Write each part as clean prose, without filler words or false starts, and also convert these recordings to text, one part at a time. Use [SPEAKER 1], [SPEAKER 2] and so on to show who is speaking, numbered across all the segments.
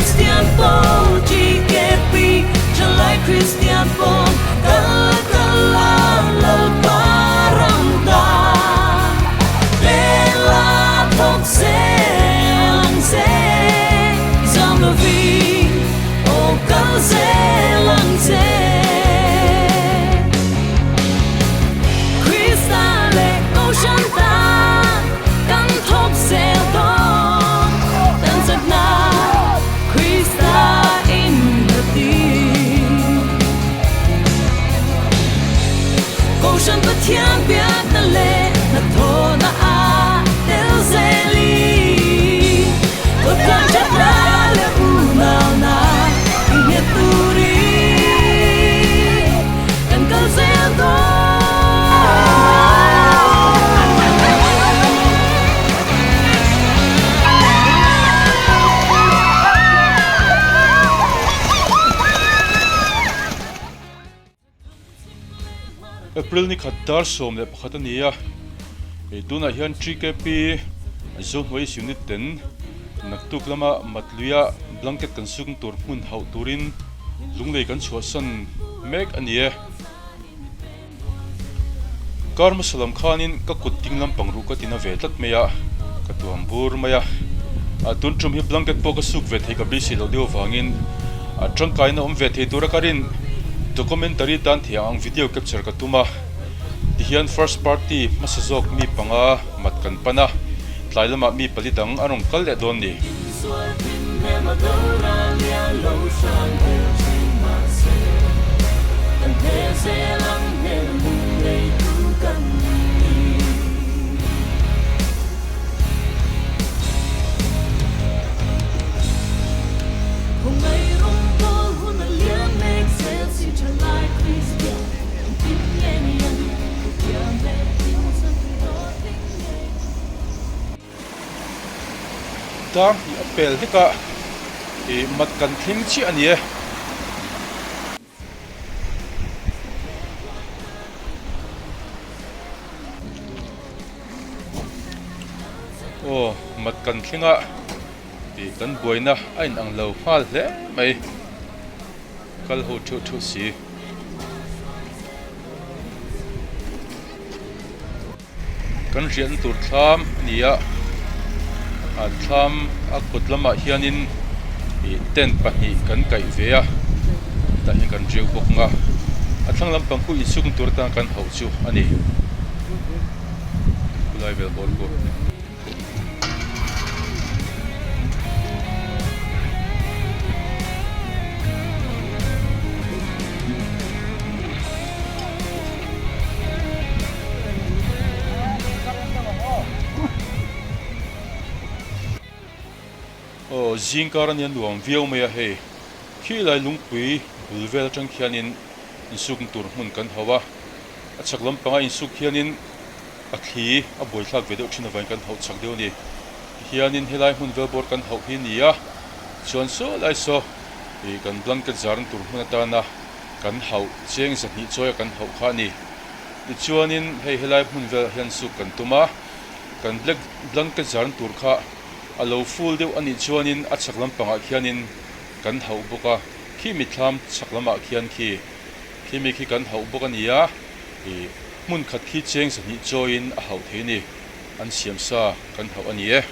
[SPEAKER 1] Kristian pawl GKP Thalai Kristian pawl Kal la kal la Lalpa ram ta Pen la thawk zel ang che Zam lovin aw kal zel ang che Krista leh Kohhran tan kan thawk zel dawn Kan chakna Krista in a ti Kohhran Pathian biakna leh hnathawhna a tel zel i Kawtlang thatna leh unauna i nghet turin kan kal zel dawn.
[SPEAKER 2] April ni khat dar 11 a ni a, hei tunah hian TKP Zohnuai Unit ten naktuk lama Matluia blanket kan suk tur hmun hauh turin lunglei kan chhuahsan mek a ni e. Kar hmasa lam khanin ka kut ding lampang ruh ka tina ve tlat mai a, ka tuam bur mai a. Tun tum hi blanket pawh ka suk ve thei ka beisei loh deuh avangin tangkaina awm ve thei tura ka rin documentary tan thiang ang video capture ka tum a. Tihian first party hmasa zawk mi panga mat kan pan a, tlai lamah mi pali dang an rawn kal leh dawn ni. Dar hnih a pel hlek a, ih mat kan thleng chiah a ni e. Aw mat kan thleng a, ih kan buaina a inang lo nghal hle mai, kal ho theuh theuh si. Kan riahna tur thlam a ni a, a thlam a kawt lamah hianin ih tent pahnih kan kaih ve a tah hian kan riak bawk ang a, a thlang lampang khu insuk tur atan kan hauh chu a ni khulai vel bawr khu. Aw zing kar ania nuam viau mai a hei khilai lungpui bul vel atang khianin insuk tur hmun kan hauh a a chhak lampanga insuk hianin a thli a buaithlak ve deuh thin avangin kan hauh chak deuh a ni tihianin helai hmun vel bawr kan hauh hi a ni a chuan saw lai saw ih kan blanket zarna tur hmun atana kan hauh cheng zahnih chawi a kan hauh kha a ni. Tichuanin hei helai hmun velah hian suk kan tum a, kan black blanket zarna tur kha a lo full deuh a nih chuanin a chhak lampangah khianin kan hauh bawk a, khi mitthlam chhak lamah khian khi khimi khi kan hauh bawk a ni a, ih hmun khat khi cheng zahnih chawiin a hauh thei a ni, an siam sa kan hauh a ni e.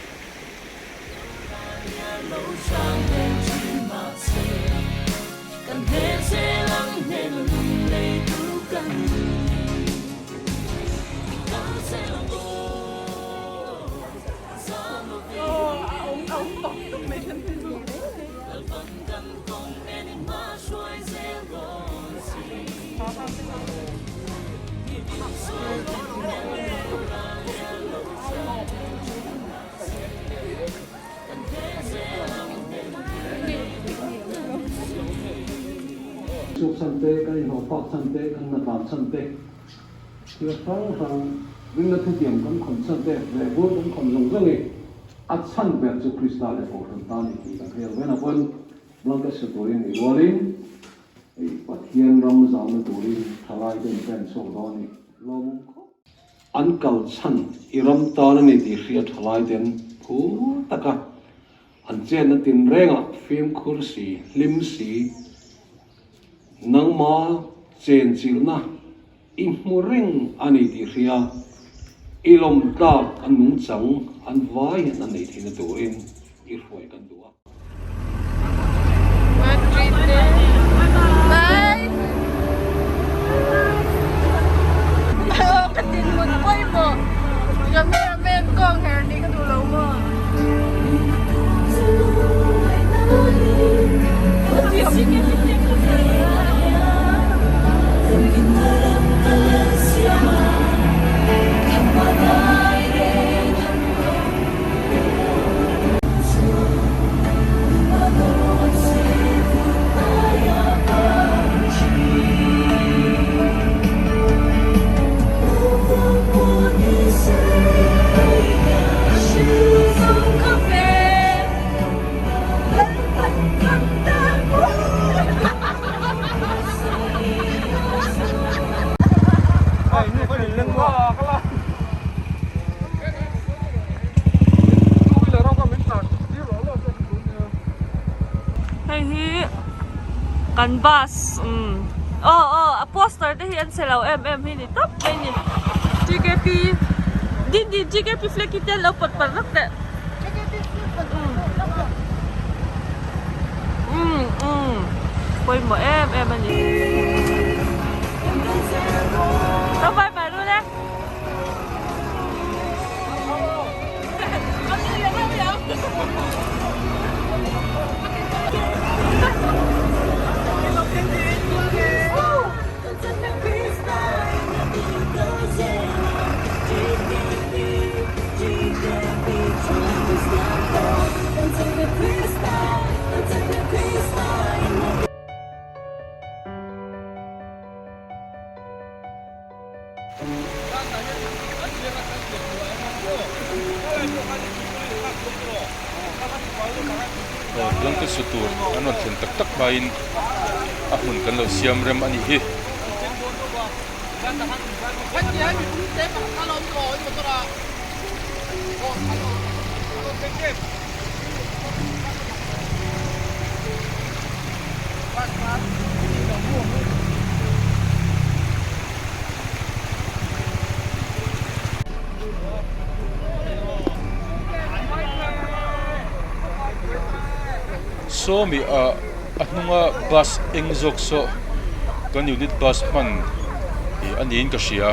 [SPEAKER 3] Suk chhan te, kan inhlawh fak chhan te, kan hnatlan chhan te, thil hrang hrang rinna thutiam kan khawn chhan te leh bur kan khawn zawng zawng i a chhan ber chu Krista leh Kohhran ta a ni tih kan hriat vena pawn blanket su turin i rualin i Pathian ram zauhna turin thalai te in pen chhuak dawn a ni. Lawmawm khawp. An kal chhan i ram tan a ni tih hria thalai ten phur taka. An chenna tinrengah fimkhur si, hlim si, nangma chenchilhna i hmu reng a ni tih hria, i lawm tlak an nungchang an vai hian an neih theihna turin i hruai kan duh a.
[SPEAKER 4] Hei hi kan bus umm aw aw a poster te hi an chhe lo em em hi ni tawp mai ni T K P Dindi T K P flag hi te an lo pawt palh vek teh umm umm pawimawh em em a ni. Bye bye ru le.
[SPEAKER 2] Blanket su tur an rawn thlen tak tak hmain a hmun kan lo siam rem a nih hi. Sawmi ah a hnunga bus eng zawk saw kan unit bus hman ih a niin ka hria.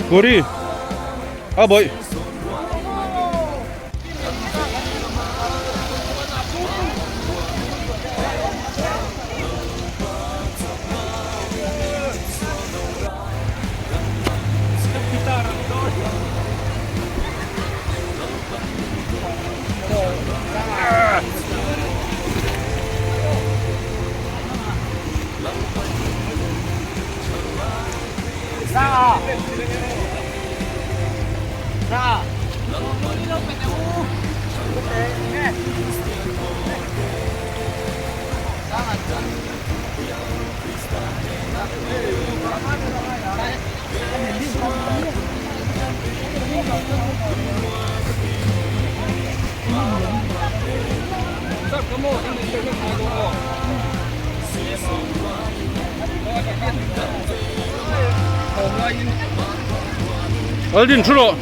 [SPEAKER 2] Kuri a bawih. Aldin thu rawh.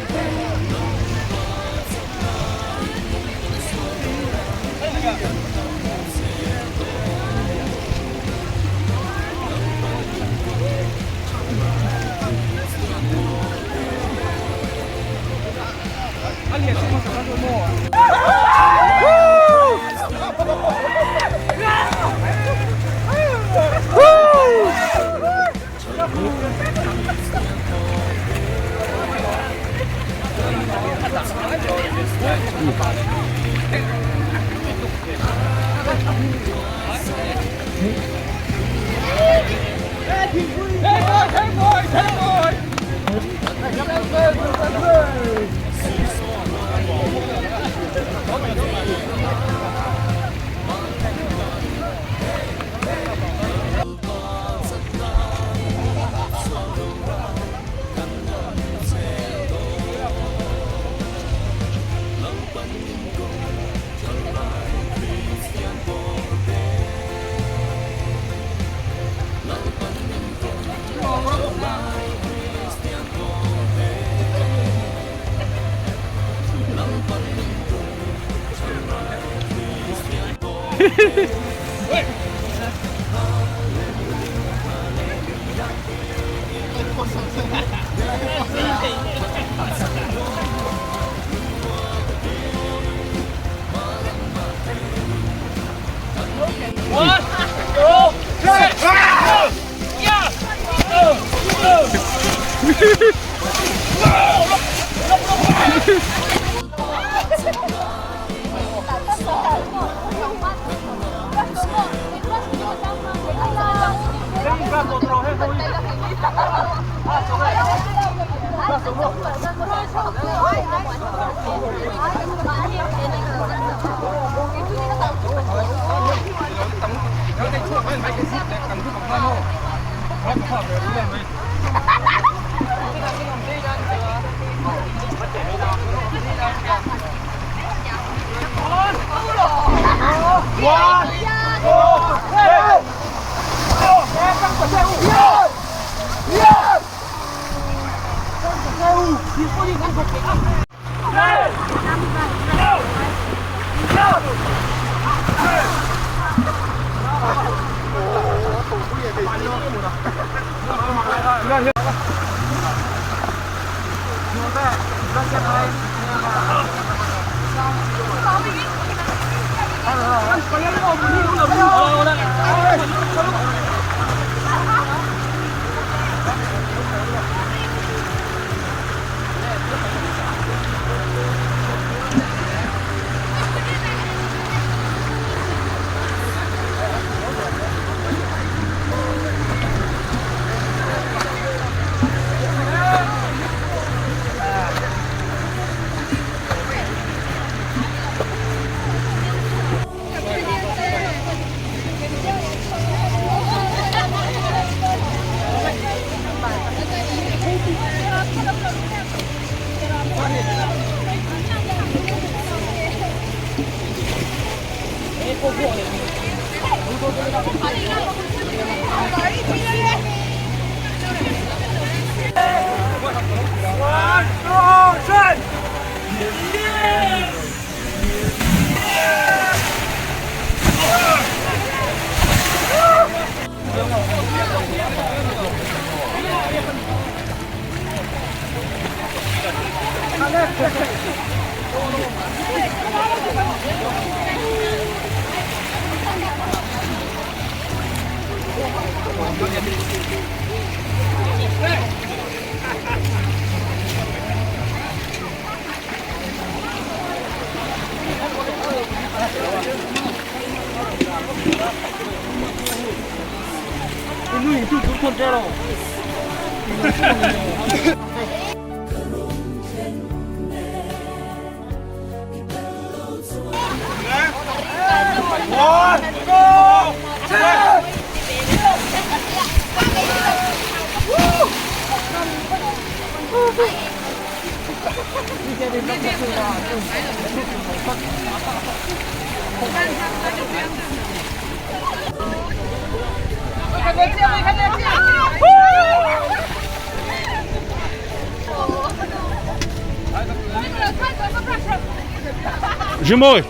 [SPEAKER 2] Rimawi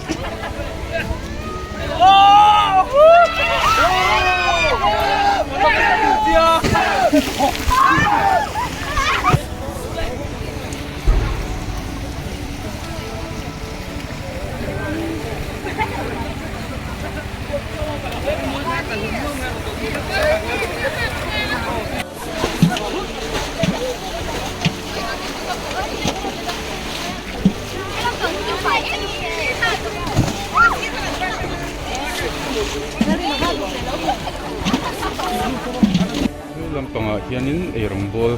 [SPEAKER 2] He lampangah hianin eirawng bawl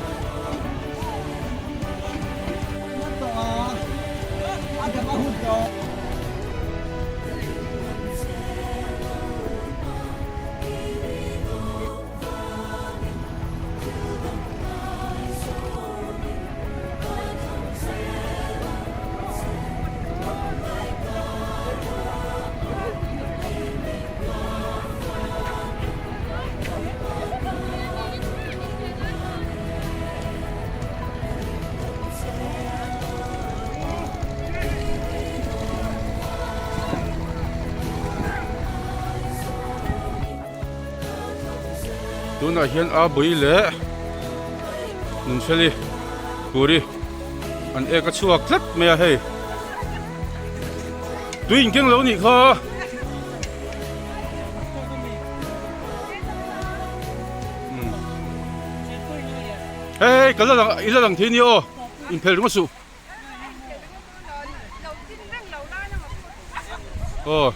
[SPEAKER 2] Tunah hian a bui leh Nunfeli Kuri an ek a chhuak tlat mai a hei tui in keng lo nih kha. Hei hei ka la lang i la lang thei nia aw inphelh ringawt suh. Aw.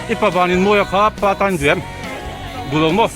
[SPEAKER 2] I pa vanin mawi a kha pa tan duem duh lo maw.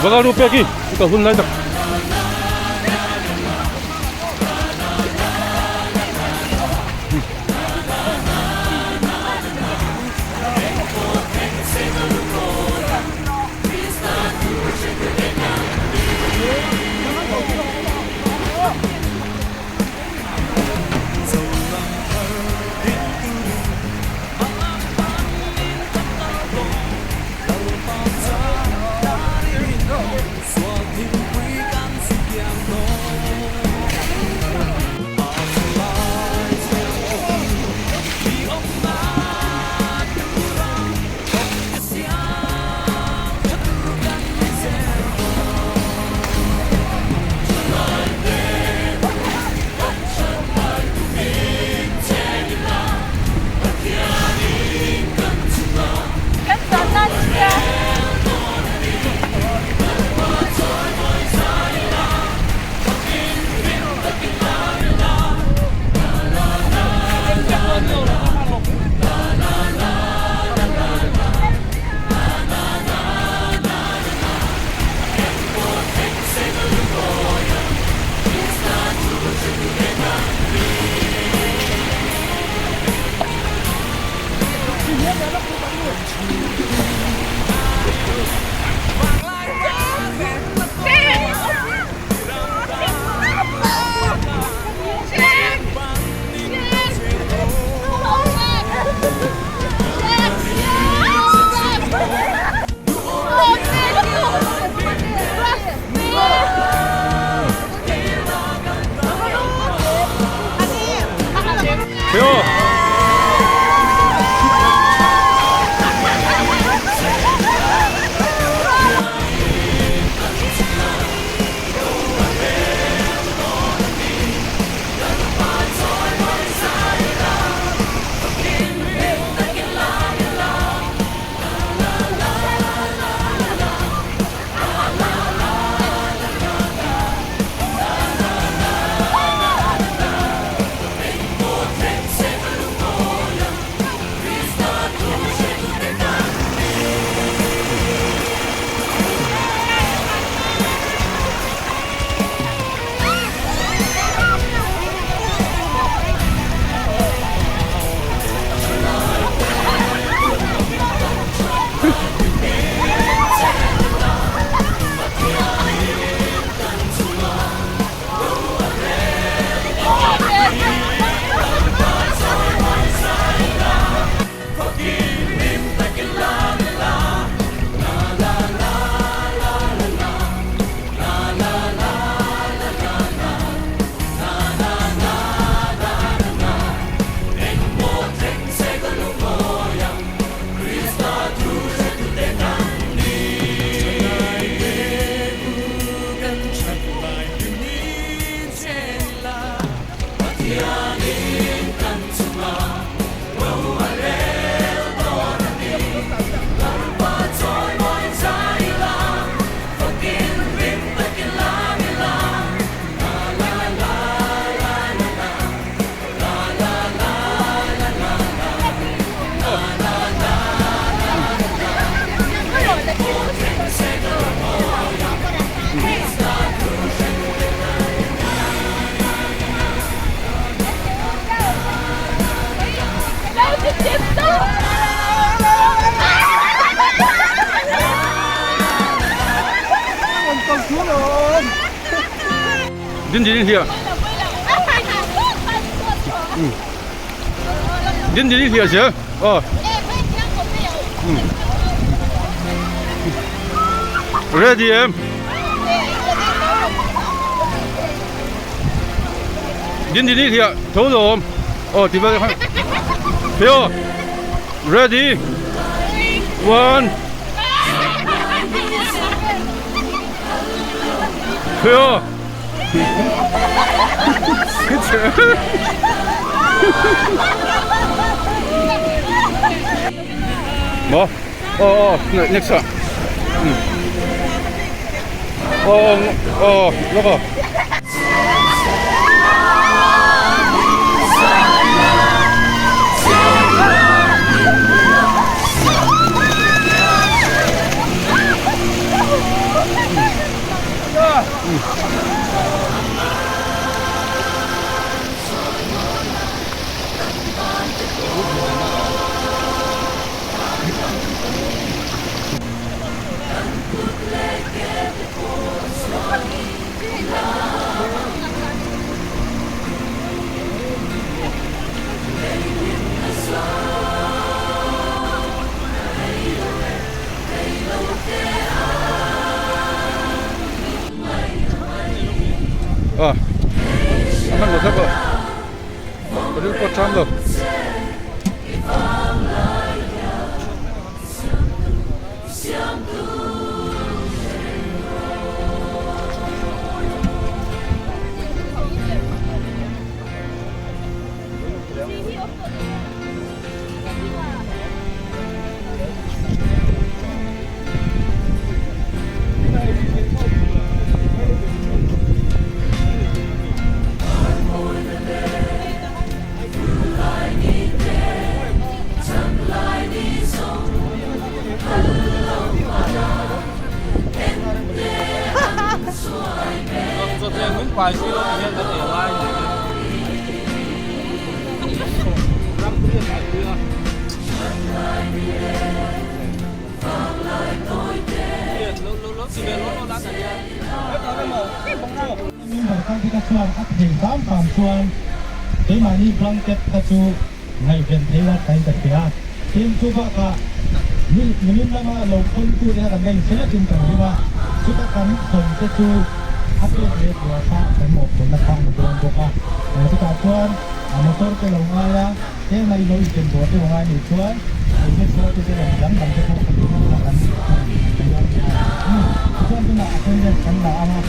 [SPEAKER 2] Va kal ru pek i i kal hun lai tak. Din din hliah din din hliah zel aw ready em din din hliah tho lawm aw ti vel khan pheo ready one pheo Maw? Aw aw next ah aw aw lawk aw. A a hman lo thlap a ka ril pawh ṭam lo.
[SPEAKER 5] Member kal te kha chuan a thei hram hram chuan keimahni blanket kha chu ngaihven thei la thain ka hria. Tin, chu bakah nimin lama lo khawn tu te kha kan la inhre lekin kan ring a, chuta kan khawn te chu a pek leh tura kha kan mawhphurhna kha a ni dawn bawk a. Chutah chuan motor te lo ngai a, heng a ilo inken dawr te lo ngai anih chuan inhretsual te te leh midang dang te pawh kan ring kha kan kan dawn a ni. Tichuan tunah attendance kan la ang a.